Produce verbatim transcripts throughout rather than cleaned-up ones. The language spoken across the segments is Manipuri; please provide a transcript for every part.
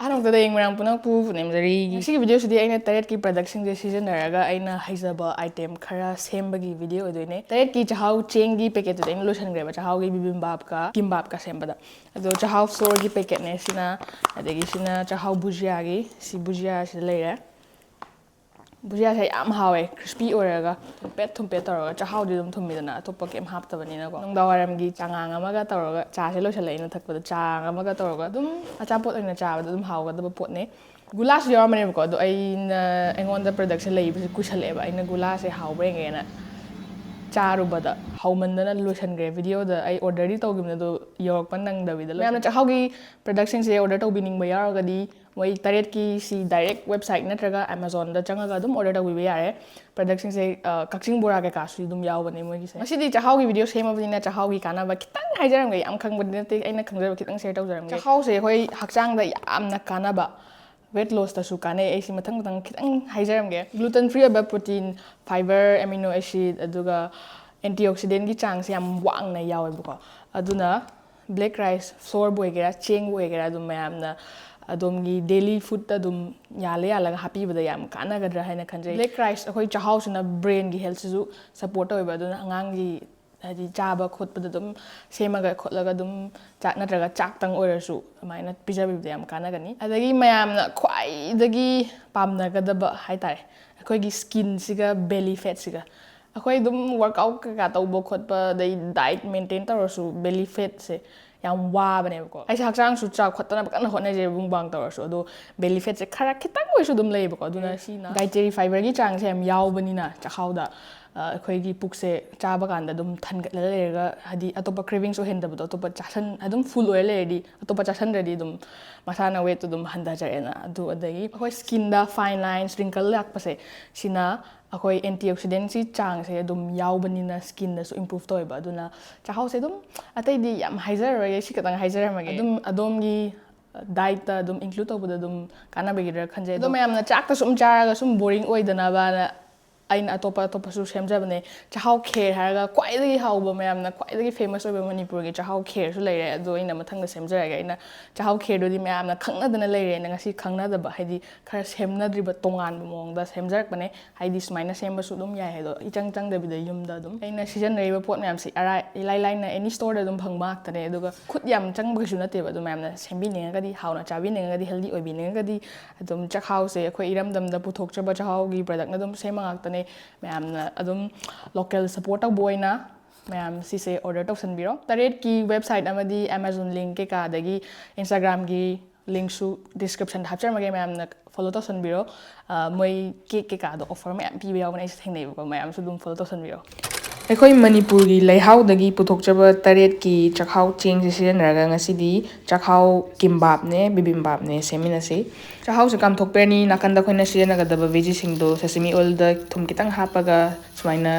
ꯑꯍꯥꯟꯕꯗ ꯌꯦꯡꯕ ꯃꯌꯥꯝ ꯄꯨꯝꯅꯃꯛꯄꯨ ꯄꯨꯅꯦꯝꯖꯔꯤ꯫ ꯉꯁꯤꯒꯤ ꯚꯤꯗꯤꯑꯣꯁꯤꯗꯤ ꯑꯩꯅ ꯇꯔꯦꯠꯀꯤ ꯄ꯭ꯔꯗꯛꯁꯤꯡꯁꯦ ꯁꯤꯖꯤꯟꯅꯔꯒ ꯑꯩꯅ ꯍꯩꯖꯕ ꯑꯥꯏꯇꯦꯝ ꯈꯔ ꯁꯦꯝꯕꯒꯤ ꯚꯤꯗꯤꯑꯣ ꯑꯣꯏꯗꯣꯏꯅꯦ꯫ ꯇꯔꯦꯠꯀꯤ ꯆꯥꯛꯍꯥꯎ ꯆꯦꯡꯒꯤ ꯄꯦꯀꯦꯠꯇꯨꯗꯤ ꯑꯩꯅ ꯂꯣꯏꯁꯤꯟꯈ꯭ꯔꯦꯕ, ꯆꯥꯛꯍꯥꯎꯒꯤ ꯕꯤꯕꯤꯝꯕꯥꯞꯀ ꯀꯤꯝꯕꯥꯞꯀ ꯁꯦꯝꯕꯗ꯫ ꯑꯗꯣ ꯆꯥꯛꯍꯥꯎ ꯐ꯭ꯂꯣꯔꯒꯤ ꯄꯦꯀꯦꯠꯅꯦ ꯁꯤꯅ, ꯑꯗꯒꯤ ꯁꯤꯅ ꯆꯥꯛꯍꯥꯎ ꯕꯨꯖꯤꯌꯥꯒꯤ, ꯁꯤ ꯕꯨꯖꯤꯌꯥ ꯁꯤꯗ ꯂꯩꯔꯦ꯫ ꯕꯨꯖꯤꯌꯥꯁꯦ ꯌꯥꯝ ꯍꯥꯎꯋꯦ, ꯀ꯭ꯔꯤꯁꯄꯤ ꯑꯣꯏꯔꯒ ꯊꯨꯝꯄꯦꯠ ꯊꯨꯝꯄꯦꯠ ꯇꯧꯔꯒ꯫ ꯆꯥꯛꯍꯥꯎꯗꯤ ꯑꯗꯨꯝ ꯊꯨꯝꯃꯤꯗꯅ, ꯑꯇꯣꯞꯄ ꯀꯩꯝ ꯍꯥꯞꯇꯕꯅꯤꯅꯀꯣ꯫ ꯅꯨꯡꯗꯥꯡ ꯋꯥꯏꯔꯝꯒꯤ ꯆꯉꯥꯡ ꯑꯃꯒ ꯇꯧꯔꯒ, ꯆꯥꯁꯦ ꯂꯣꯏꯁꯜꯂꯛꯑꯦ ꯑꯩꯅ ꯊꯛꯄꯗ, ꯆꯥ ꯑꯃꯒ ꯇꯧꯔꯒ ꯑꯗꯨꯝ ꯑꯆꯥꯄꯣꯠ ꯑꯣꯏꯅ ꯆꯥꯕꯗ ꯑꯗꯨꯝ ꯍꯥꯎꯒꯗꯕ ꯄꯣꯠꯅꯦ꯫ ꯒꯨꯂꯥꯁꯨ ꯌꯥꯎꯔꯝꯕꯅꯦꯕꯀꯣ, ꯑꯗꯣ ꯑꯩꯅ, ꯑꯩꯉꯣꯟꯗ ꯄ꯭ꯔꯗꯛꯁꯦ ꯂꯩꯕꯁꯦ ꯀꯨꯏꯁꯜꯂꯛꯑꯦꯕ, ꯑꯩꯅ ꯒꯨꯂꯥꯁꯦ ꯍꯥꯎꯕ꯭ꯔꯥ ꯌꯦꯡꯒꯦꯅ ꯆꯥꯔꯨꯕꯗ ꯍꯥꯎꯃꯟꯗꯅ ꯂꯣꯏꯁꯟꯈ꯭ꯔꯦ꯫ ꯚꯤꯗꯤꯑꯣꯗ ꯑꯩ ꯑꯣꯔꯗꯔꯗꯤ ꯇꯧꯈꯤꯕꯅꯦ, ꯑꯗꯣ ꯌꯧꯔꯛꯄ ꯅꯪꯗꯕꯤꯗ ꯂꯣꯏꯁꯟꯈ꯭ꯔꯦ꯫ ꯃꯌꯥꯝꯅ ꯆꯥꯛꯍꯥꯎꯒꯤ ꯄ꯭ꯔꯗꯛꯁꯤꯡꯁꯦ ꯑꯣꯔꯗꯔ ꯇꯧꯕꯤꯅꯤꯡꯕ ꯌꯥꯎꯔꯒꯗꯤ ꯃꯣꯏ ꯇꯔꯦꯠꯀꯤ ꯁꯤ ꯗꯥꯏꯔꯦꯛ ꯋꯦꯕꯁꯥꯏꯠ ꯅꯠꯇ꯭ꯔꯒ ꯑꯦꯃꯥꯖꯣꯟꯗ ꯆꯪꯉꯒ ꯑꯗꯨꯝ ꯑꯣꯔꯗꯔ ꯇꯧꯕꯤꯕ ꯌꯥꯔꯦ꯫ ꯄ꯭ꯔꯗꯛꯁꯤꯡꯁꯦ, ꯑ, ꯀꯛꯆꯤꯡ ꯕꯣꯔꯥ ꯀꯩꯀꯥꯁꯨ ꯑꯗꯨꯝ ꯌꯥꯎꯕꯅꯦ ꯃꯣꯏꯒꯤꯁꯦ꯫ ꯉꯁꯤꯗꯤ ꯆꯥꯛꯍꯥꯎꯒꯤ ꯚꯤꯗꯤꯑꯣ ꯁꯦꯝꯃꯕꯅꯤꯅ ꯆꯥꯛꯍꯥꯎꯒꯤ ꯀꯥꯟꯅꯕ ꯈꯤꯇꯪ ꯍꯥꯏꯖꯔꯝꯒꯦ, ꯌꯥꯝ ꯈꯪꯕꯗꯤ ꯅꯠꯇꯦ, ꯑꯩꯅ ꯈꯪꯖꯕ ꯈꯤꯇꯪ ꯁꯦꯌꯔ ꯇꯧꯖꯔꯝꯒꯦ꯫ ꯆꯥꯛꯍꯥꯎꯁꯦ ꯑꯩꯈꯣꯏ ꯍꯛꯆꯥꯡꯗ ꯌꯥꯝꯅ ꯀꯥꯟꯅꯕ, ꯋꯦꯠ ꯂꯣꯁꯇꯁꯨ ꯀꯥꯟꯅꯩ꯫ ꯑꯩꯁꯤ ꯃꯊꯪ ꯃꯊꯪ ꯈꯤꯇꯪ ꯍꯥꯏꯖꯔꯝꯒꯦ꯫ ꯒ꯭ꯂꯨꯇꯟ ꯐ꯭ꯔꯤ ꯑꯣꯏꯕ ꯄ꯭ꯔꯣꯇꯤꯟ, ꯐꯥꯏꯕꯔ, ꯑꯦꯃꯤꯅꯣ ꯑꯦꯁꯤꯠ, ꯑꯗꯨꯒ ꯑꯦꯟꯇꯤ ꯑꯣꯛꯁꯤꯗꯦꯟꯒꯤ ꯆꯥꯡꯁꯦ ꯌꯥꯝ ꯋꯥꯡꯅ ꯌꯥꯎꯋꯦꯕꯀꯣ꯫ ꯑꯗꯨꯅ ꯕ꯭ꯂꯦꯛ ꯔꯥꯏꯁ ꯐ꯭ꯂꯣꯔꯕꯨ ꯑꯣꯏꯒꯦꯔꯥ, ꯆꯦꯡꯕꯨ ꯑꯣꯏꯒꯦꯔꯥ, ꯑꯗꯨꯝ ꯃꯌꯥꯝꯅ ꯑꯗꯣꯝꯒꯤ ꯗꯦꯂꯤ ꯐꯨꯗꯇ ꯑꯗꯨꯝ ꯌꯥꯜꯂ ꯌꯥꯜꯂꯒ ꯍꯥꯞꯄꯤꯕꯗ ꯌꯥꯝ ꯀꯥꯟꯅꯒꯗ꯭ꯔꯥ ꯍꯥꯏꯅ ꯈꯟꯖꯩ꯫ ꯕ꯭ꯂꯦꯛ ꯔꯥꯏꯁ, ꯑꯩꯈꯣꯏ ꯆꯥꯛꯍꯥꯎꯁꯤꯅ ꯕ꯭ꯔꯦꯟꯒꯤ ꯍꯦꯜꯠꯁꯤꯁꯨ ꯁꯞꯄꯣꯔꯠ ꯇꯧꯋꯦꯕ, ꯑꯗꯨꯅ ꯑꯉꯥꯡꯒꯤ ꯍꯥꯏꯗꯤ ꯆꯥꯕ ꯈꯣꯠꯄꯗ ꯑꯗꯨꯝ ꯁꯦꯝꯃꯒ ꯈꯣꯠꯂꯒ ꯑꯗꯨꯝ ꯆꯥꯛ ꯅꯠꯇ꯭ꯔꯒ ꯆꯥꯛꯇꯪ ꯑꯣꯏꯔꯁꯨ ꯑꯗꯨꯃꯥꯏꯅ ꯄꯤꯖꯕꯤꯕꯗ ꯌꯥꯝ ꯀꯥꯟꯅꯒꯅꯤ꯫ ꯑꯗꯒꯤ ꯃꯌꯥꯝꯅ ꯈ꯭ꯋꯥꯏꯗꯒꯤ ꯄꯥꯝꯅꯒꯗꯕ ꯍꯥꯏꯇꯥꯔꯦ, ꯑꯩꯈꯣꯏꯒꯤ ꯁ꯭ꯀꯤꯟꯁꯤꯒ ꯕꯦꯂꯤ ꯐꯦꯠꯁꯤꯒ꯫ ꯑꯩꯈꯣꯏ ꯑꯗꯨꯝ ꯋꯥꯔꯛꯑꯥꯎꯠ ꯀꯩꯀꯥ ꯇꯧꯕ ꯈꯣꯠꯄ, ꯑꯗꯩ ꯗꯥꯏꯠ ꯃꯦꯟꯇꯦꯟ ꯇꯧꯔꯁꯨ ꯕꯦꯂꯤ ꯐꯦꯠꯁꯦ ꯌꯥꯝ ꯋꯥꯕꯅꯦꯕꯀꯣ꯫ ꯑꯩꯁꯦ ꯍꯛꯆꯥꯡꯁꯨ ꯆꯥꯎꯈꯠꯇꯅꯕ ꯀꯟꯅ ꯍꯣꯠꯅꯖꯩꯕ, ꯃꯨꯛꯕꯥꯡ ꯇꯧꯔꯁꯨ, ꯑꯗꯣ ꯕꯦꯂꯤ ꯐꯦꯠꯁꯦ ꯈꯔ ꯈꯤꯇꯪ ꯑꯣꯏꯔꯁꯨ ꯑꯗꯨꯝ ꯂꯩꯌꯦꯕꯀꯣ꯫ ꯑꯗꯨꯅ ꯁꯤꯅ ꯗꯥꯏꯇꯔꯤ ꯐꯥꯏꯕꯔꯒꯤ ꯆꯥꯡꯁꯦ ꯌꯥꯝ ꯌꯥꯎꯕꯅꯤꯅ ꯆꯥꯛꯍꯥꯎꯗ, ꯑ, ꯑꯩꯈꯣꯏꯒꯤ ꯄꯨꯛꯁꯦ ꯆꯥꯕ ꯀꯥꯟꯗ ꯑꯗꯨꯝ ꯊꯟꯒꯠꯂꯒ ꯂꯩꯔꯒ, ꯍꯥꯏꯗꯤ ꯑꯇꯣꯞꯄ ꯀ꯭ꯔꯦꯚꯤꯡꯁ ꯑꯣꯏꯍꯟꯗꯕꯗꯣ, ꯑꯇꯣꯞꯄ ꯆꯥꯁꯟ-, ꯑꯗꯨꯝ ꯐꯨꯜ ꯑꯣꯏꯔ ꯂꯩꯔꯗꯤ, ꯑꯇꯣꯞꯄ ꯆꯥꯁꯟꯗ꯭ꯔꯗꯤ ꯑꯗꯨꯝ ꯃꯁꯥꯅ ꯋꯦꯠꯇꯣ ꯑꯗꯨꯝ ꯍꯟꯊꯖꯔꯦꯅ꯫ ꯑꯗꯨ ꯑꯗꯒꯤ ꯑꯩꯈꯣꯏ ꯁ꯭ꯀꯤꯟꯗ ꯐꯥꯏꯟ ꯂꯥꯏꯟꯁ, ꯔꯤꯡꯀꯜ ꯂꯥꯛꯄꯁꯦ, ꯁꯤꯅ ꯑꯩꯈꯣꯏ ꯑꯦꯟꯇꯤ ꯑꯣꯛꯁꯤꯗꯦꯟꯁꯤ ꯆꯥꯡꯁꯦ ꯑꯗꯨꯝ ꯌꯥꯎꯕꯅꯤꯅ ꯁ꯭ꯀꯤꯟꯗꯁꯨ ꯏꯝꯄ꯭ꯔꯨꯚ ꯇꯧꯋꯦꯕ꯫ ꯑꯗꯨꯅ ꯆꯥꯛꯍꯥꯎꯁꯦ ꯑꯗꯨꯝ, ꯑꯇꯩꯗꯤ ꯌꯥꯝ ꯍꯥꯏꯖꯔꯔꯣꯏꯒꯦ, ꯁꯤ ꯈꯛꯇꯪ ꯍꯥꯏꯖꯔꯝꯃꯒꯦ꯫ ꯑꯗꯨꯝ ꯑꯗꯣꯝꯒꯤ ꯗꯥꯏꯠꯇ ꯑꯗꯨꯝ ꯏꯟꯀ꯭ꯂꯨꯗ ꯇꯧꯕꯗ ꯑꯗꯨꯝ ꯀꯥꯟꯅꯕꯒꯤꯔ ꯈꯟꯖꯩ꯫ ꯑꯗꯣ ꯃꯌꯥꯝꯅ ꯆꯥꯛꯇ ꯁꯨꯝ ꯆꯥꯔꯒ ꯁꯨꯝ ꯕꯣꯔꯤꯡ ꯑꯣꯏꯗꯅꯕꯅ ꯑꯩꯅ ꯑꯇꯣꯞꯄ ꯑꯇꯣꯞꯄꯁꯨ ꯁꯦꯝꯖꯕꯅꯦ꯫ ꯆꯥꯛꯍꯥꯎ ꯈꯦꯔ ꯍꯥꯏꯔꯒ ꯈ꯭ꯋꯥꯏꯗꯒꯤ ꯍꯥꯎꯕ, ꯃꯌꯥꯝꯅ ꯈ꯭ꯋꯥꯏꯗꯒꯤ famous ꯑꯣꯏꯕ ꯃꯅꯤꯄꯨꯔꯒꯤ ꯆꯥꯛꯍꯥꯎ ꯈꯦꯔꯁꯨ ꯂꯩꯔꯦ, ꯑꯗꯣ ꯑꯩꯅ ꯃꯊꯪꯗ ꯁꯦꯝꯖꯔꯒꯦ꯫ ꯑꯩꯅ ꯆꯥꯛꯍꯥꯎ ꯈꯦꯔꯗꯨꯗꯤ ꯃꯌꯥꯝꯅ ꯈꯪꯅꯗꯅ ꯂꯩꯔꯦꯅ ꯉꯁꯤ ꯈꯪꯅꯗꯕ, ꯍꯥꯏꯗꯤ ꯈꯔ ꯁꯦꯝꯅꯗ꯭ꯔꯤꯕ ꯇꯣꯉꯥꯟꯕ ꯃꯑꯣꯡꯗ ꯁꯦꯝꯖꯔꯛꯄꯅꯦ꯫ ꯍꯥꯏꯗꯤ ꯁꯨꯃꯥꯏꯅ ꯁꯦꯝꯕꯁꯨ ꯑꯗꯨꯝ ꯌꯥꯏ, ꯑꯗꯣ ꯏꯆꯪ ꯆꯪꯗꯕꯤꯗ ꯌꯨꯝꯗ ꯑꯗꯨꯝ꯫ ꯑꯩꯅ ꯁꯤꯖꯤꯟꯅꯔꯤꯕ ꯄꯣꯠ ꯃꯌꯥꯝꯁꯤ ꯑꯔꯥꯏ-, ꯏꯂꯥꯏ ꯂꯥꯏꯅ any storeꯗ ꯑꯗꯨꯝ ꯐꯪꯕ ꯉꯥꯛꯇꯅꯦ꯫ ꯑꯗꯨꯒ ꯈꯨꯠ ꯌꯥꯝ ꯆꯪꯕ ꯀꯩꯁꯨ ꯅꯠꯇꯦꯕ꯫ ꯑꯗꯨ ꯃꯌꯥꯝꯅ ꯁꯦꯝꯕꯤꯅꯤꯡꯉꯒꯗꯤ, ꯍꯥꯎꯅ ꯆꯥꯕꯤꯅꯤꯡꯉꯒꯗꯤ, healthy ꯑꯣꯏꯕꯤꯅꯤꯡꯉꯒꯗꯤ ꯑꯗꯨꯝ ꯆꯥꯛꯍꯥꯎꯁꯦ ꯑꯩꯈꯣꯏ ꯏꯔꯝꯗꯝꯗ ꯄꯨꯊꯣꯛꯆꯕ ꯆꯥꯛꯍꯥꯎꯒꯤ productꯅ ꯑꯗꯨꯝ ꯁꯦꯝꯕ ꯉꯥꯛꯇꯅꯦ꯫ ꯃꯌꯥꯝꯅ ꯑꯗꯨꯝ local support ꯇꯧꯕ ꯑꯣꯏꯅ ꯃꯌꯥꯝ ꯁꯤꯁꯦ order ꯇꯧꯁꯟꯕꯤꯔꯣ꯫ ꯇꯔꯦꯠꯀꯤ website ꯑꯃꯗꯤ Amazon link ꯀꯩꯀꯥ, ꯑꯗꯒꯤ Instagramꯒꯤ linkꯁꯨ descriptionꯗ ꯍꯥꯞꯆꯔꯝꯃꯒꯦ, ꯃꯌꯥꯝꯅ follow ꯇꯧꯁꯟꯕꯤꯔꯣ꯫ ꯑ, ꯃꯣꯏ cake ꯀꯩꯀꯥꯗꯣ offer ꯃꯌꯥꯝ ꯄꯤꯕ ꯌꯥꯎꯕꯅꯦ, ꯑꯩꯁꯨ ꯊꯦꯡꯅꯩꯕꯀꯣ, ꯃꯌꯥꯝꯁꯨ ꯑꯗꯨꯝ follow ꯇꯧꯁꯟꯕꯤꯔꯣ꯫ ꯑꯩꯈꯣꯏ ꯃꯅꯤꯄꯨꯔꯒꯤ ꯂꯩꯍꯥꯎꯗꯒꯤ ꯄꯨꯊꯣꯛꯆꯕ ꯇꯔꯦꯠꯀꯤ ꯆꯥꯛꯍꯥꯎ ꯆꯦꯡꯁꯦ ꯁꯤꯖꯤꯟꯅꯔꯒ ꯉꯁꯤꯗꯤ ꯆꯥꯛꯍꯥꯎ ꯀꯤꯝꯕꯥꯞꯅꯦ, ꯕꯤꯕꯤꯝꯕꯥꯞꯅꯦ ꯁꯦꯝꯃꯤꯟꯅꯁꯤ꯫ ꯆꯥꯛꯍꯥꯎꯁꯦ ꯀꯥꯝꯊꯣꯛꯄꯤꯔꯅꯤ꯫ ꯅꯥꯀꯟꯗ ꯑꯩꯈꯣꯏꯅ ꯁꯤꯖꯤꯟꯅꯒꯗꯕ veggiesꯁꯤꯡꯗꯣ sesame oilꯗ ꯊꯨꯝ ꯈꯤꯇꯪ ꯍꯥꯞꯄꯒ ꯁꯨꯃꯥꯏꯅ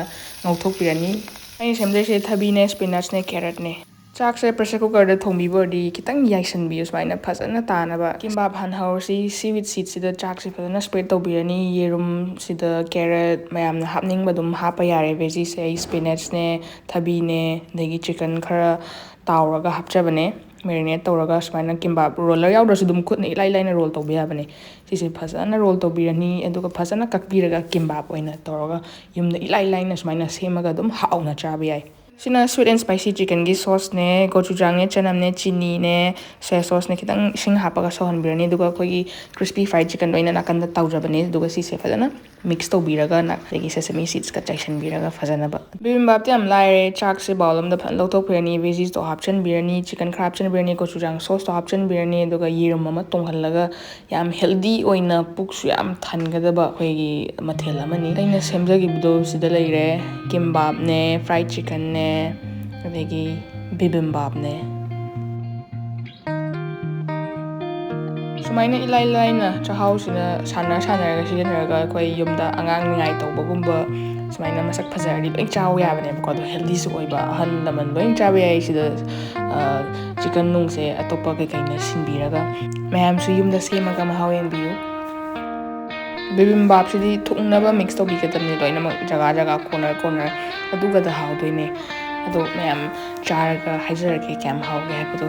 ꯉꯧꯊꯣꯛꯄꯤꯔꯅꯤ꯫ ꯑꯩꯅ ꯁꯦꯝꯗꯣꯏꯁꯦ ꯊꯕꯤꯅꯦ, spinachꯅꯦ, carrotꯅꯦ꯫ ꯆꯥꯛꯁꯦ pressure cookerꯗ ꯊꯣꯡꯕꯤꯕ ꯑꯣꯏꯔꯗꯤ ꯈꯤꯇꯪ ꯌꯥꯏꯁꯟꯕꯤꯌꯨ, ꯁꯨꯃꯥꯏꯅ ꯐꯖꯅ ꯇꯥꯅꯕ꯫ ꯀꯤꯝꯕꯥꯞ ꯍꯥꯟꯅ ꯍꯧꯔꯁꯤ꯫ Seaweed seedꯁꯤꯗ ꯆꯥꯛꯁꯦ ꯐꯖꯅ spread ꯇꯧꯕꯤꯔꯅꯤ꯫ ꯌꯦꯔꯨꯝꯁꯤꯗ carrot, ꯃꯌꯥꯝꯅ ꯍꯥꯞꯅꯤꯡꯕ ꯑꯗꯨꯝ ꯍꯥꯞꯄ ꯌꯥꯔꯦ꯫ Veggiesꯁꯦ ꯑꯩ spinachꯅꯦ, ꯊꯕꯤꯅꯦ, ꯑꯗꯒꯤ chicken ꯈꯔ ꯇꯥꯎꯔꯒ ꯍꯥꯞꯆꯕꯅꯦ꯫ Marinate ꯇꯧꯔꯒ ꯁꯨꯃꯥꯏꯅ ꯀꯤꯝꯕꯥꯞ roller ꯌꯥꯎꯗ꯭ꯔꯁꯨ ꯑꯗꯨꯝ ꯈꯨꯠꯅ ꯏꯂꯥꯏ ꯂꯥꯏꯅ roll ꯇꯧꯕ ꯌꯥꯕꯅꯦ꯫ ꯁꯤꯁꯦ ꯐꯖꯅ roll ꯇꯧꯕꯤꯔꯅꯤ, ꯑꯗꯨꯒ ꯐꯖꯅ ꯀꯛꯄꯤꯔꯒ ꯀꯤꯝꯕꯥꯞ ꯑꯣꯏꯅ ꯇꯧꯔꯒ ꯌꯨꯝꯗ ꯏꯂꯥꯏ ꯂꯥꯏꯅ ꯁꯨꯃꯥꯏꯅ ꯁꯦꯝꯃꯒ ꯑꯗꯨꯝ ꯍꯥꯎꯅ ꯆꯥꯕ ꯌꯥꯏ꯫ ꯁꯤꯅ sweet and spicy chickenꯒꯤ sauceꯅꯦ, gochujangꯅꯦ, ꯆꯅꯝꯅꯦ, ꯆꯤꯅꯤꯅꯦ, soya sauceꯅꯦ, ꯈꯤꯇꯪ ꯏꯁꯤꯡ ꯍꯥꯞꯄꯒ ꯁꯧꯍꯟꯕꯤꯔꯅꯤ꯫ ꯑꯗꯨꯒ ꯑꯩꯈꯣꯏꯒꯤ crispy fried chickenꯗꯣ ꯑꯩꯅ ꯅꯥꯀꯟꯗ ꯇꯥꯎꯖꯕꯅꯦ꯫ ꯑꯗꯨꯒ ꯁꯤꯁꯦ ꯐꯖꯅ mix ꯇꯧꯕꯤꯔꯒ ꯅ-, ꯑꯗꯒꯤ sesame seedsꯀ ꯆꯥꯏꯁꯤꯟꯕꯤꯔꯒ ꯐꯖꯅꯕ꯫ Bibimbapꯇꯤ ꯌꯥꯝ ꯂꯥꯏꯔꯦ꯫ ꯆꯥꯛꯁꯦ bowl ꯑꯃꯗ ꯐꯖꯅ ꯂꯧꯊꯣꯛꯄꯤꯔꯅꯤ, veggiesꯇꯣ ꯍꯥꯞꯆꯤꯟꯕꯤꯔꯅꯤ, chicken ꯈꯔ ꯍꯥꯞꯆꯤꯟꯕꯤꯔꯅꯤ, gochujang sauceꯇꯣ ꯍꯥꯞꯆꯤꯟꯕꯤꯔꯅꯤ, ꯑꯗꯨꯒ ꯌꯦꯔꯨꯝ ꯑꯃ ꯇꯣꯡꯍꯜꯂꯒ ꯌꯥꯝ healthy ꯑꯣꯏꯅ ꯄꯨꯛꯁꯨ ꯌꯥꯝ ꯊꯟꯒꯗꯕ ꯑꯩꯈꯣꯏꯒꯤ ꯃꯊꯦꯜ ꯑꯃꯅꯤ꯫ ꯑꯩꯅ ꯁꯦꯝꯖꯈꯤꯕꯗꯣ ꯁꯤꯗ ꯂꯩꯔꯦ, ꯀꯤꯝꯕꯥꯞꯅꯦ, fried chickenꯅꯦ, ꯑꯗꯒꯤ ꯕꯤꯕꯤꯝꯕꯥꯞꯅꯦ꯫ ꯁꯨꯃꯥꯏꯅ ꯏꯂꯥꯏ ꯂꯥꯏꯅ ꯆꯥꯛꯍꯥꯎꯁꯤꯅ ꯁꯥꯟꯅ ꯁꯥꯟꯅꯔꯒ ꯁꯤꯖꯤꯟꯅꯔꯒ ꯑꯩꯈꯣꯏ ꯌꯨꯝꯗ ꯑꯉꯥꯡ ꯅꯤꯡꯉꯥꯏ ꯇꯧꯕꯒꯨꯝꯕ ꯁꯨꯃꯥꯏꯅ ꯃꯁꯛ ꯐꯖꯔꯗꯤ ꯂꯣꯏ ꯆꯥꯎ ꯌꯥꯕꯅꯦꯕꯀꯣ꯫ ꯑꯗꯣ healthyꯁꯨ ꯑꯣꯏꯕ, ꯑꯍꯜ ꯂꯃꯟ ꯂꯣꯏ ꯆꯥꯕ ꯌꯥꯏ꯫ ꯁꯤꯗ, ꯑ, chicken ꯅꯨꯡꯁꯦ ꯑꯇꯣꯞꯄ ꯀꯩꯀꯩꯅ ꯁꯤꯟꯕꯤꯔꯒ ꯃꯌꯥꯝꯁꯨ ꯌꯨꯝꯗ ꯁꯦꯝꯃꯒ ꯃꯍꯥꯎ ꯌꯦꯡꯕꯤꯌꯨ꯫ ꯕꯤꯕꯤꯝꯕꯥꯞꯁꯤꯗꯤ ꯊꯨꯡꯅꯕ ꯃꯤꯛꯁ ꯇꯧꯕꯤꯒꯗꯕꯅꯤ ꯂꯣꯏꯅꯃꯛ, ꯖꯒꯥ ꯖꯒꯥ, ꯀꯣꯔꯅꯔ ꯀꯣꯔꯅꯔ, ꯑꯗꯨꯒꯗ ꯍꯥꯎꯗꯣꯏꯅꯦ꯫ ꯑꯗꯣ ꯃꯌꯥꯝ ꯆꯥꯔꯒ ꯍꯥꯏꯖꯔꯛꯀꯦ ꯀꯌꯥꯝ ꯍꯥꯎꯒꯦ ꯍꯥꯏꯕꯗꯣ꯫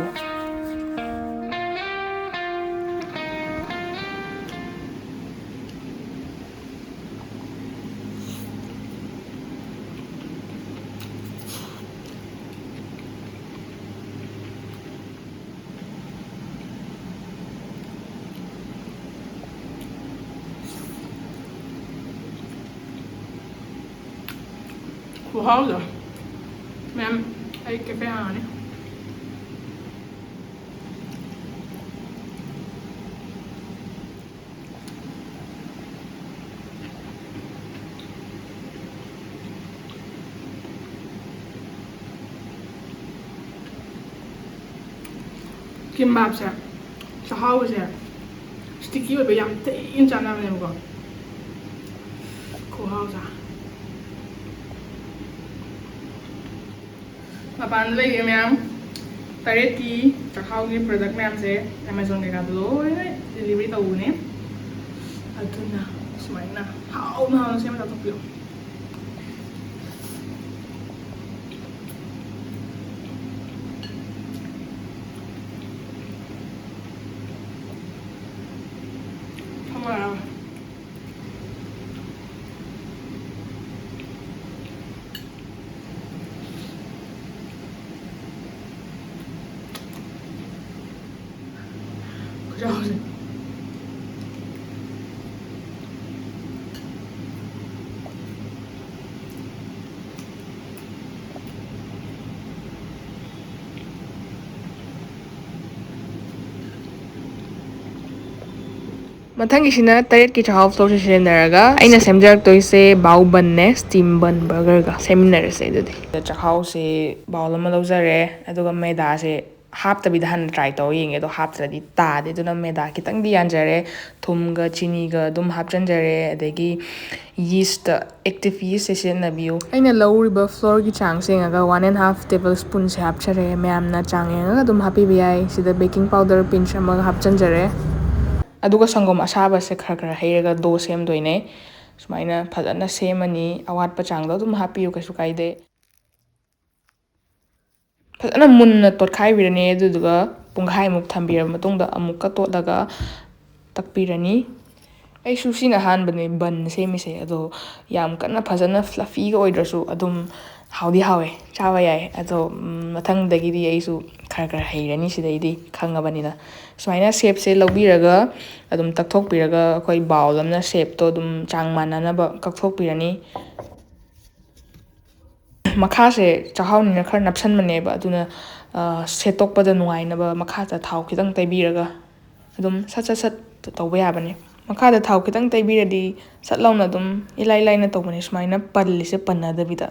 ꯈꯨꯍꯥꯎꯗꯣ꯫ ꯃꯌꯥꯝ, ꯑꯩ ꯀꯦꯐꯦ ꯍꯥꯡꯉꯅꯤ꯫ ꯀꯤꯝꯕꯥꯞꯁꯦ, ꯆꯥꯛꯍꯥꯎꯁꯦ, ꯁ꯭ꯇꯤꯀꯤ ꯑꯣꯏꯕ ꯌꯥꯝ ꯊꯤꯅ ꯆꯥꯟꯅꯕꯅꯦꯕꯀꯣ꯫ ꯈꯨꯍꯥꯎꯁꯦ꯫ ꯃꯄꯥꯟꯗ ꯂꯩꯔꯤ ꯃꯌꯥꯝ, ꯇꯔꯦꯠꯀꯤ ꯆꯥꯛꯍꯥꯎꯒꯤ ꯄ꯭ꯔꯗꯛ ꯃꯌꯥꯝꯁꯦ ꯑꯦꯃꯥꯖꯣꯟ ꯀꯩꯀꯥꯗ ꯂꯣꯏꯅ ꯗꯤꯂꯤꯚꯔꯤ ꯇꯧꯕꯅꯦ꯫ ꯑꯗꯨꯅ ꯁꯨꯃꯥꯏꯅ ꯍꯥꯎꯅ ꯍꯥꯎꯅ ꯁꯦꯝꯃ ꯆꯥꯊꯣꯛꯄꯤꯌꯨ꯫ ꯊꯝꯃꯣ ꯌꯥꯔꯣꯏ꯫ ꯈꯨꯆꯥꯎꯁꯦ꯫ ꯃꯊꯪꯒꯤꯁꯤꯅ ꯇꯔꯦꯠꯀꯤ ꯆꯥꯛꯍꯥꯎ ꯐ꯭ꯂꯣꯔꯁꯦ ꯁꯤꯖꯤꯟꯅꯔꯒ ꯑꯩꯅ ꯁꯦꯝꯖꯔꯛꯇꯣꯏꯁꯦ ꯕꯥꯎ ꯕꯟꯅꯦ, ꯁ꯭ꯇꯤꯝ ꯕꯟ ꯕꯔꯒꯔꯒ ꯁꯦꯝꯃꯤꯟꯅꯔꯁꯦ꯫ ꯑꯗꯨꯗꯤ ꯆꯥꯛꯍꯥꯎꯁꯦ ꯕꯥꯎꯜ ꯑꯃ ꯂꯧꯖꯔꯦ, ꯑꯗꯨꯒ ꯃꯩꯗꯥꯁꯦ ꯍꯥꯞꯇꯕꯤꯗ ꯍꯥꯟꯅ ꯇ꯭ꯔꯥꯏ ꯇꯧꯔ ꯌꯦꯡꯉꯦ꯫ ꯑꯗꯣ ꯍꯥꯞꯇ꯭ꯔꯗꯤ ꯇꯥꯗꯦ, ꯑꯗꯨꯅ ꯃꯩꯗꯥ ꯈꯤꯇꯪꯗꯤ ꯌꯥꯟꯖꯔꯦ, ꯊꯨꯝꯒ ꯆꯤꯅꯤꯒ ꯑꯗꯨꯝ ꯍꯥꯞꯆꯤꯟꯖꯔꯦ, ꯑꯗꯒꯤ ꯌꯤꯁꯇ, ꯑꯦꯛꯇꯤꯚ ꯌꯤꯁꯁꯦ ꯁꯤꯖꯤꯟꯅꯕꯤꯌꯨ꯫ ꯑꯩꯅ ꯂꯧꯔꯤꯕ ꯐ꯭ꯂꯣꯔꯒꯤ ꯆꯥꯡꯁꯦ ꯌꯦꯡꯉꯒ one and half table spoonꯁꯦ ꯍꯥꯞꯆꯔꯦ꯫ ꯃꯌꯥꯝꯅ ꯆꯥꯡ ꯌꯦꯡꯉꯒ ꯑꯗꯨꯝ ꯍꯥꯞꯄꯤꯕ ꯌꯥꯏ꯫ ꯁꯤꯗ ꯕꯦꯀꯤꯡ ꯄꯥꯎꯗꯔ ꯄꯤꯟꯆ ꯑꯃꯒ ꯍꯥꯞꯆꯤꯟꯖꯔꯦ꯫ ꯑꯗꯨꯒ ꯁꯪꯒꯣꯝ ꯑꯁꯥꯕꯁꯦ ꯈꯔ ꯈꯔ ꯍꯩꯔꯒ ꯗꯣ ꯁꯦꯝꯗꯣꯏꯅꯦ꯫ ꯁꯨꯃꯥꯏꯅ ꯐꯖꯅ ꯁꯦꯝꯃꯅꯤ꯫ ꯑꯋꯥꯠꯄ ꯆꯥꯡꯗꯣ ꯑꯗꯨꯝ ꯍꯥꯞꯄꯤꯌꯨ, ꯀꯩꯁꯨ ꯀꯥꯏꯗꯦ꯫ ꯐꯖꯅ ꯃꯨꯟꯅ ꯇꯣꯠꯈꯥꯏꯕꯤꯔꯅꯤ꯫ ꯑꯗꯨꯗꯨꯒ ꯄꯨꯡꯈꯥꯏꯃꯨꯛ ꯊꯝꯕꯤꯔꯕ ꯃꯇꯨꯡꯗ ꯑꯃꯨꯛꯀ ꯇꯣꯠꯂꯒ ꯇꯛꯄꯤꯔꯅꯤ꯫ ꯑꯩꯁꯨ ꯁꯤꯅ ꯑꯍꯥꯟꯕꯅꯦ ꯕꯟ ꯁꯦꯝꯃꯤꯁꯦ, ꯑꯗꯣ ꯌꯥꯝ ꯀꯟꯅ ꯐꯖꯅ ꯐ꯭ꯂꯐꯤꯒ ꯑꯣꯏꯗ꯭ꯔꯁꯨ ꯑꯗꯨꯝ ꯍꯥꯎꯗꯤ ꯍꯥꯎꯋꯦ, ꯆꯥꯕ ꯌꯥꯏ꯫ ꯑꯗꯣ ꯎꯝ, ꯃꯊꯪꯗꯒꯤꯗꯤ ꯑꯩꯁꯨ ꯈꯔ ꯈꯔ ꯍꯩꯔꯅꯤ ꯁꯤꯗꯩꯗꯤ, ꯈꯪꯉꯕꯅꯤꯅ꯫ ꯁꯨꯃꯥꯏꯅ ꯁꯦꯞꯁꯦ ꯂꯧꯕꯤꯔꯒ ꯑꯗꯨꯝ ꯇꯛꯊꯣꯛꯄꯤꯔꯒ ꯑꯩꯈꯣꯏ ꯕꯥꯎꯜ ꯑꯃꯅ ꯁꯦꯞꯇꯣ ꯑꯗꯨꯝ ꯆꯥꯡ ꯃꯥꯟꯅꯅꯕ ꯀꯛꯊꯣꯛꯄꯤꯔꯅꯤ꯫ ꯃꯈꯥꯁꯦ ꯆꯥꯛꯍꯥꯎꯅꯤꯅ ꯈꯔ ꯅꯞꯁꯟꯕꯅꯦꯕ, ꯑꯗꯨꯅ ꯁꯦꯠꯇꯣꯛꯄꯗ ꯅꯨꯡꯉꯥꯏꯅꯕ ꯃꯈꯥꯗ ꯊꯥꯎ ꯈꯤꯇꯪ ꯇꯩꯕꯤꯔꯒ ꯑꯗꯨꯝ ꯁꯠ ꯁꯠ ꯁꯠ ꯇꯧꯕ ꯌꯥꯕꯅꯦ꯫ ꯃꯈꯥꯗ ꯊꯥꯎ ꯈꯤꯇꯪ ꯇꯩꯕꯤꯔꯗꯤ ꯁꯠ ꯂꯥꯎꯅ ꯑꯗꯨꯝ ꯏꯂꯥꯏ ꯂꯥꯏꯅ ꯇꯧꯕꯅꯦ, ꯁꯨꯃꯥꯏꯅ ꯄꯜꯂꯤꯁꯦ ꯄꯟꯅꯗꯕꯤꯗ꯫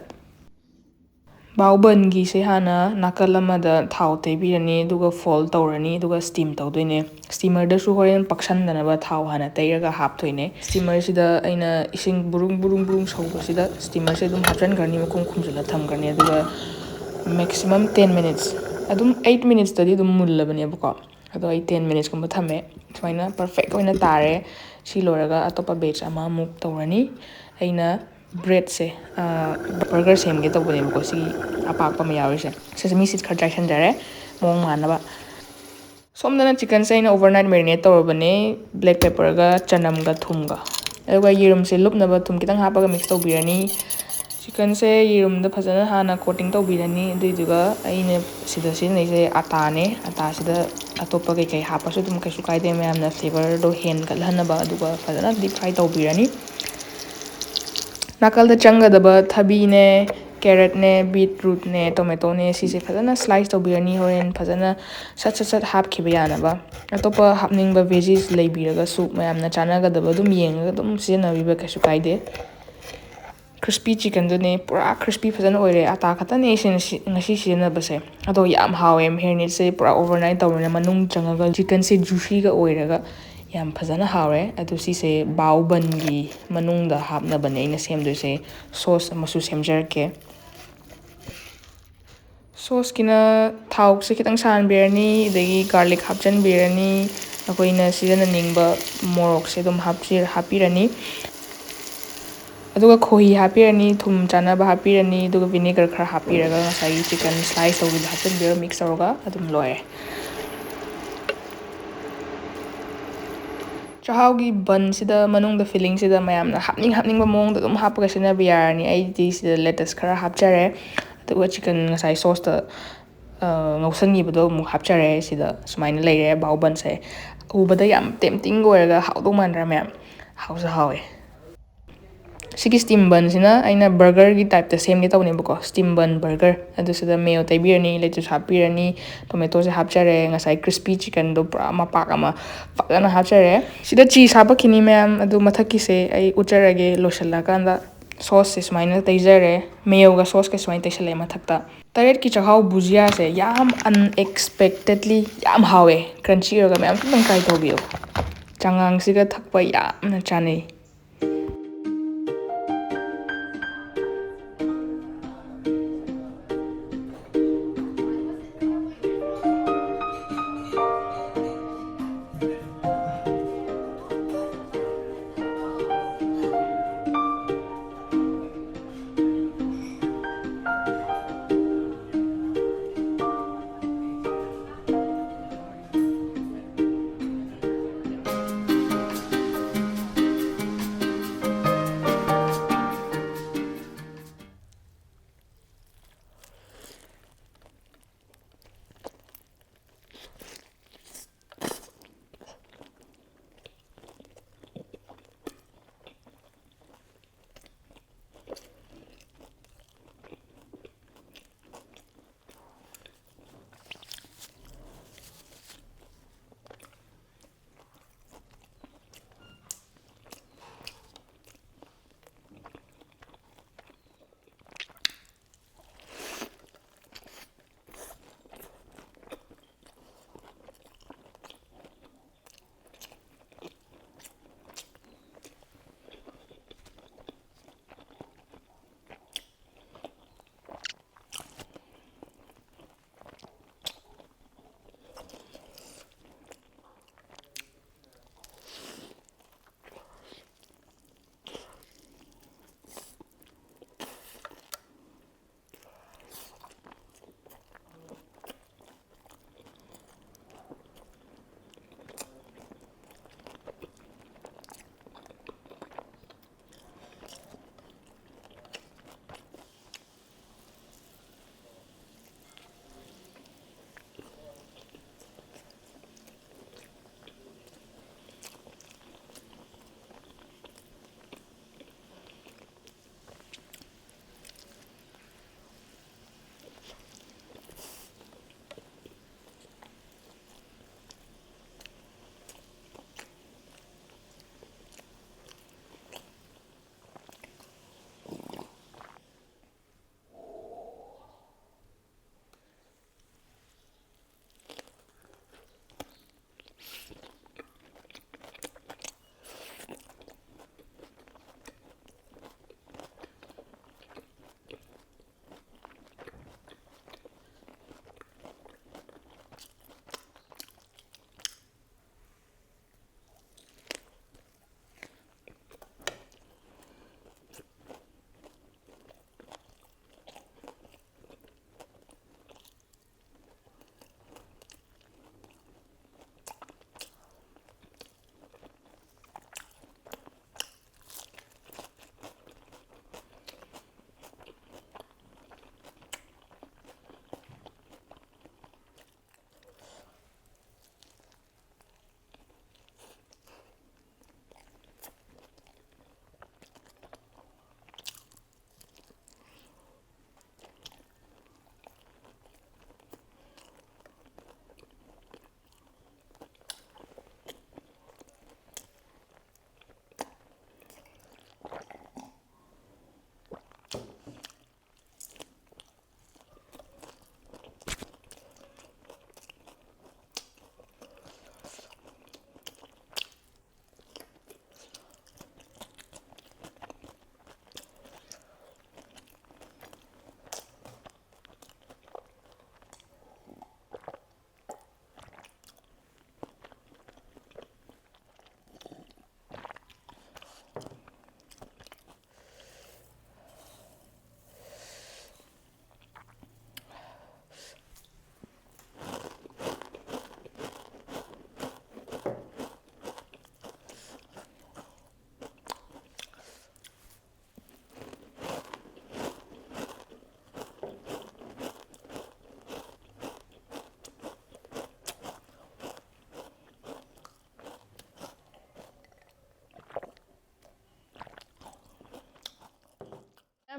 ꯕꯥꯎ ꯕꯟꯒꯤꯁꯦ ꯍꯥꯟꯅ ꯅꯥꯀꯜ ꯑꯃꯗ ꯊꯥꯎ ꯇꯩꯕꯤꯔꯅꯤ, ꯑꯗꯨꯒ ꯐꯣꯜ ꯇꯧꯔꯅꯤ, ꯑꯗꯨꯒ ꯁ꯭ꯇꯤꯝ ꯇꯧꯗꯣꯏꯅꯦ꯫ ꯁ꯭ꯇꯤꯃꯔꯗꯁꯨ ꯍꯣꯔꯦꯟ ꯄꯛꯁꯟꯗꯅꯕ ꯊꯥꯎ ꯍꯥꯟꯅ ꯇꯩꯔꯒ ꯍꯥꯞꯇꯣꯏꯅꯦ꯫ ꯁ꯭ꯇꯤꯃꯔꯁꯤꯗ ꯑꯩꯅ ꯏꯁꯤꯡ ꯕꯨꯔꯨꯡ ꯕꯨꯔꯨꯡ ꯕꯨꯔꯨꯡ ꯁꯧꯕꯁꯤꯗ ꯁ꯭ꯇꯤꯃꯔꯁꯦ ꯑꯗꯨꯝ ꯍꯥꯞꯆꯤꯟꯈ꯭ꯔꯅꯤ, ꯃꯈꯨꯝ ꯈꯨꯝꯖꯤꯜꯂ ꯊꯝꯈ꯭ꯔꯅꯤ꯫ ꯑꯗꯨꯒ maximum ten minutes, ꯑꯗꯨꯝ eight minutesꯇꯗꯤ ꯑꯗꯨꯝ ꯃꯨꯜꯂꯕꯅꯦꯕꯀꯣ꯫ ꯑꯗꯣ ꯑꯩ ten minutesꯀꯨꯝꯕ ꯊꯝꯃꯦ꯫ ꯁꯨꯃꯥꯏꯅ ꯄꯔꯐꯦꯛ ꯑꯣꯏꯅ ꯇꯥꯔꯦ꯫ ꯁꯤ ꯂꯣꯏꯔꯒ ꯑꯇꯣꯞꯄ ꯕꯦꯠꯆ ꯑꯃꯃꯨꯛ ꯇꯧꯔꯅꯤ꯫ ꯑꯩꯅ ꯕ꯭ꯔꯦꯗꯁꯦ, ꯕꯔꯒꯔ ꯁꯦꯝꯒꯦ ꯇꯧꯕꯅꯦꯕꯀꯣ, ꯁꯤꯒꯤ ꯑꯄꯥꯛꯄ ꯑꯃ ꯌꯥꯎꯔꯤꯁꯦ꯫ ꯁꯦꯁꯃꯤ ꯁꯤꯗ ꯈꯔ ꯆꯥꯏꯁꯟꯖꯔꯦ, ꯃꯑꯣꯡ ꯃꯥꯟꯅꯕ꯫ ꯁꯣꯝꯗꯅ ꯆꯤꯀꯟꯁꯦ ꯑꯩꯅ overnight marinate ꯇꯧꯔꯕꯅꯦ, ꯕ꯭ꯂꯦꯛ ꯄꯦꯄꯔꯒ ꯆꯅꯝꯒ ꯊꯨꯝꯒ꯫ ꯑꯗꯨꯒ ꯌꯦꯔꯨꯝꯁꯦ ꯂꯨꯞꯅꯕ ꯊꯨꯝ ꯈꯤꯇꯪ ꯍꯥꯞꯄꯒ ꯃꯤꯛꯁ ꯇꯧꯕꯤꯔꯅꯤ꯫ ꯆꯤꯀꯟꯁꯦ ꯌꯦꯔꯨꯝꯗ ꯐꯖꯅ ꯍꯥꯟꯅ ꯀꯣꯇꯤꯡ ꯇꯧꯕꯤꯔꯅꯤ꯫ ꯑꯗꯨꯏꯗꯨꯒ ꯑꯩꯅ ꯁꯤꯗ ꯁꯤꯖꯤꯟꯅꯩꯁꯦ ꯑꯇꯥꯅꯦ꯫ ꯑꯇꯥꯁꯤꯗ ꯑꯇꯣꯞꯄ ꯀꯩꯀꯩ ꯍꯥꯞꯄꯁꯨ ꯑꯗꯨꯝ ꯀꯩꯁꯨ ꯀꯥꯏꯗꯦ, ꯃꯌꯥꯝꯅ ꯐ꯭ꯂꯦꯕꯔꯗꯣ ꯍꯦꯟꯒꯠꯍꯟꯅꯕ꯫ ꯑꯗꯨꯒ ꯐꯖꯅ ꯗꯤꯞ ꯐ꯭ꯔꯥꯏ ꯇꯧꯕꯤꯔꯅꯤ꯫ ꯅꯥꯀꯜꯗ ꯆꯪꯒꯗꯕ ꯊꯕꯤꯅꯦ, ꯀꯦꯔꯠꯅꯦ, ꯕꯤꯠꯔꯨꯠꯅꯦ, ꯇꯣꯃꯦꯇꯣꯅꯦ, ꯁꯤꯁꯦ ꯐꯖꯅ ꯁ꯭ꯂꯥꯏꯁ ꯇꯧꯕꯤꯔꯅꯤ, ꯍꯣꯔꯦꯟ ꯐꯖꯅ ꯁꯠ ꯁꯠ ꯁꯠ ꯍꯥꯞꯈꯤꯕ ꯌꯥꯅꯕ꯫ ꯑꯇꯣꯞꯄ ꯍꯥꯞꯅꯤꯡꯕ ꯚꯦꯖꯤꯁ ꯂꯩꯕꯤꯔꯒꯁꯨ ꯃꯌꯥꯝꯅ ꯆꯥꯟꯅꯒꯗꯕ ꯑꯗꯨꯝ ꯌꯦꯡꯉꯒ ꯑꯗꯨꯝ ꯁꯤꯖꯤꯟꯅꯕꯤꯕ ꯀꯩꯁꯨ ꯀꯥꯏꯗꯦ꯫ ꯈ꯭ꯔꯤꯁꯄꯤ ꯆꯤꯀꯟꯗꯨꯅꯦ, ꯄꯨꯔꯥ ꯈ꯭ꯔꯤꯁꯄꯤ ꯐꯖꯅ ꯑꯣꯏꯔꯦ꯫ ꯑꯇꯥ ꯈꯛꯇꯅꯦ ꯑꯩꯁꯦ ꯉꯁꯤ, ꯉꯁꯤ ꯁꯤꯖꯤꯟꯅꯕꯁꯦ꯫ ꯑꯗꯣ ꯌꯥꯝ ꯍꯥꯎꯋꯦ꯫ ꯃꯦꯔꯤꯅꯦꯠꯁꯦ ꯄꯨꯔꯥ overnight ꯇꯧꯕꯅꯤꯅ ꯃꯅꯨꯡ ꯆꯪꯉꯒ ꯆꯤꯀꯟꯁꯦ ꯖꯨꯁꯤꯒ ꯑꯣꯏꯔꯒ ꯌꯥꯝ ꯐꯖꯅ ꯍꯥꯎꯔꯦ꯫ ꯑꯗꯨ ꯁꯤꯁꯦ ꯕꯥꯎ ꯕꯟꯒꯤ ꯃꯅꯨꯡꯗ ꯍꯥꯞꯅꯕꯅꯦ ꯑꯩꯅ ꯁꯦꯝꯗꯣꯏꯁꯦ꯫ ꯁꯣꯁ ꯑꯃꯁꯨ ꯁꯦꯝꯖꯔꯛꯀꯦ꯫ ꯁꯣꯁꯀꯤꯅ ꯊꯥꯎꯁꯦ ꯈꯤꯇꯪ ꯁꯥꯍꯟꯕꯤꯔꯅꯤ, ꯑꯗꯒꯤ ꯒꯥꯔꯂꯤꯛ ꯍꯥꯞꯆꯤꯟꯕꯤꯔꯅꯤ, ꯑꯩꯈꯣꯏꯅ ꯁꯤꯖꯤꯟꯅꯅꯤꯡꯕ ꯃꯣꯔꯣꯛꯁꯦ ꯑꯗꯨꯝ ꯍꯥꯞꯆꯤ-, ꯍꯥꯞꯄꯤꯔꯅꯤ꯫ ꯑꯗꯨꯒ ꯈꯣꯍꯤ ꯍꯥꯞꯄꯤꯔꯅꯤ, ꯊꯨꯝ ꯆꯥꯅꯕ ꯍꯥꯞꯄꯤꯔꯅꯤ, ꯑꯗꯨꯒ vinegar ꯈꯔ ꯍꯥꯞꯄꯤꯔꯒ ꯉꯁꯥꯏꯒꯤ chicken slice ꯇꯧꯕꯤꯗꯣ ꯍꯥꯞꯆꯤꯟꯕꯤꯔꯣ, mix ꯇꯧꯔꯒ ꯑꯗꯨꯝ ꯂꯣꯏꯔꯦ꯫ ꯆꯥꯛꯍꯥꯎꯒꯤ ꯕꯟꯁꯤꯗ ꯃꯅꯨꯡꯗ filling ꯁꯤꯗ ꯃꯌꯥꯝꯅ ꯍꯥꯞꯅꯤꯡ ꯍꯥꯞꯅꯤꯡꯕ ꯃꯑꯣꯡꯗ ꯑꯗꯨꯝ ꯍꯥꯞꯄꯒ ꯁꯤꯖꯤꯟꯅꯕ ꯌꯥꯔꯅꯤ꯫ ꯑꯩꯗꯤ ꯁꯤꯗ lettuce ꯈꯔ ꯍꯥꯞꯆꯔꯦ, ꯑꯗꯨꯒ chicken ꯉꯁꯥꯏ sauce ꯇ, ꯑ, ꯉꯧꯁꯟꯈꯤꯕꯗꯣ ꯑꯃꯨꯛ ꯍꯥꯞꯆꯔꯦ꯫ ꯁꯤꯗ ꯁꯨꯃꯥꯏꯅ ꯂꯩꯔꯦ ꯕꯥꯎ ꯕꯟꯁꯦ꯫ ꯎꯕꯗ ꯌꯥꯝ tempting ꯒ ꯑꯣꯏꯔꯒ ꯍꯥꯎꯗꯧ ꯃꯥꯟꯗ꯭ꯔꯥ ꯃꯌꯥꯝ? ꯍꯥꯎꯁꯨ ꯍꯥꯎꯋꯦ꯫ ꯁꯤꯒꯤ steam bun ꯁꯤꯅ ꯑꯩꯅ burger ꯒꯤ type ꯇ ꯁꯦꯝꯒꯦ ꯇꯧꯅꯦꯕꯀꯣ, steam bun burger꯫ ꯑꯗꯨ ꯁꯤꯗ mayo ꯇꯩꯕꯤꯔꯅꯤ, lettuce ꯍꯥꯞꯄꯤꯔꯅꯤ, tomato ꯁꯦ ꯍꯥꯞꯆꯔꯦ, ꯉꯁꯥꯏ crispy chicken ꯗꯣ ꯄꯨꯔꯥ ꯃꯄꯥꯛ ꯑꯃ ꯐꯖꯅ ꯍꯥꯞꯆꯔꯦ꯫ ꯁꯤꯗ cheese ꯍꯥꯞꯄꯛꯈꯤꯅꯤ ꯃꯌꯥꯝ, ꯑꯗꯨ ꯃꯊꯛꯀꯤꯁꯦ ꯑꯩ ꯎꯠꯆꯔꯒꯦ ꯂꯣꯏꯁꯤꯜꯂꯀꯥꯟꯗ꯫ Sauce ꯁꯦ ꯁꯨꯃꯥꯏꯅ ꯇꯩꯖꯔꯦ, mayo ꯒ sauce ꯀ ꯁꯨꯃꯥꯏꯅ ꯇꯩꯁꯜꯂꯦ ꯃꯊꯛꯇ꯫ ꯇꯔꯦꯠꯀꯤ ꯆꯥꯛꯍꯥꯎ ꯕꯨꯖꯤꯌꯥꯁꯦ ꯌꯥꯝ unexpectedly ꯌꯥꯝ ꯍꯥꯎꯋꯦ, crunchy ꯑꯣꯏꯔꯒ ꯃꯌꯥꯝꯁꯨ ꯑꯗꯨꯝ try ꯇꯧꯕꯤꯌꯨ꯫ ꯆꯉꯥꯡꯁꯤꯒ ꯊꯛꯄ ꯌꯥꯝꯅ ꯆꯥꯅꯩ꯫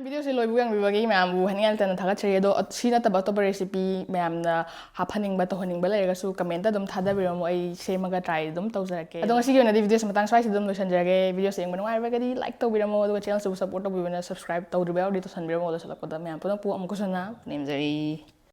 Videoꯁꯦ ꯂꯣꯏꯕꯨ ꯌꯦꯡꯕꯤꯕꯒꯤ ꯃꯌꯥꯝꯕꯨ ꯍꯥꯏꯅꯤꯡꯉꯥꯏ ꯂꯩꯇꯅ ꯊꯥꯒꯠꯆꯔꯤ꯫ ꯑꯗꯣ ꯁꯤ ꯅꯠꯇꯕ ꯑꯇꯣꯞꯄ recipe ꯃꯌꯥꯝꯅ ꯍꯥꯞꯍꯟꯅꯤꯡꯕ, ꯇꯧꯍꯟꯅꯤꯡꯕ ꯂꯩꯔꯒꯁꯨ commentꯇ ꯑꯗꯨꯝ ꯊꯥꯗꯕꯤꯔꯝꯃꯣ, ꯑꯩ ꯁꯦꯝꯃꯒ try ꯑꯗꯨꯝ ꯇꯧꯖꯔꯛꯀꯦ꯫ ꯑꯗꯣ ꯉꯁꯤꯒꯤ ꯑꯣꯏꯅꯗꯤ videoꯁꯦ ꯃꯇꯥꯡ ꯁ꯭ꯋꯥꯏꯁꯤꯗ ꯑꯗꯨꯝ ꯂꯣꯏꯁꯤꯟꯖꯔꯒꯦ꯫ Videoꯁꯦ ꯌꯦꯡꯕ ꯅꯨꯡꯉꯥꯏꯔꯒꯗꯤ like ꯇꯧꯕꯤꯔꯝꯃꯣ, ꯑꯗꯨꯒ channelꯁꯤꯕꯨ support ꯇꯧꯕꯤꯕꯅ subscribe ꯇꯧꯗ꯭ꯔꯤꯕ ꯌꯥꯎꯔꯗꯤ ꯇꯧꯁꯟꯕꯤꯔꯝꯃꯣ꯫ ꯑꯗꯣ ꯂꯣꯏꯁꯤꯜꯂꯛꯄꯗ ꯃꯌꯥꯝ ꯄꯨꯝꯅꯃꯛꯄꯨ ꯑꯃꯨꯛꯀꯁꯨ ꯍꯟꯅ ꯅꯤꯡꯖꯔꯤ꯫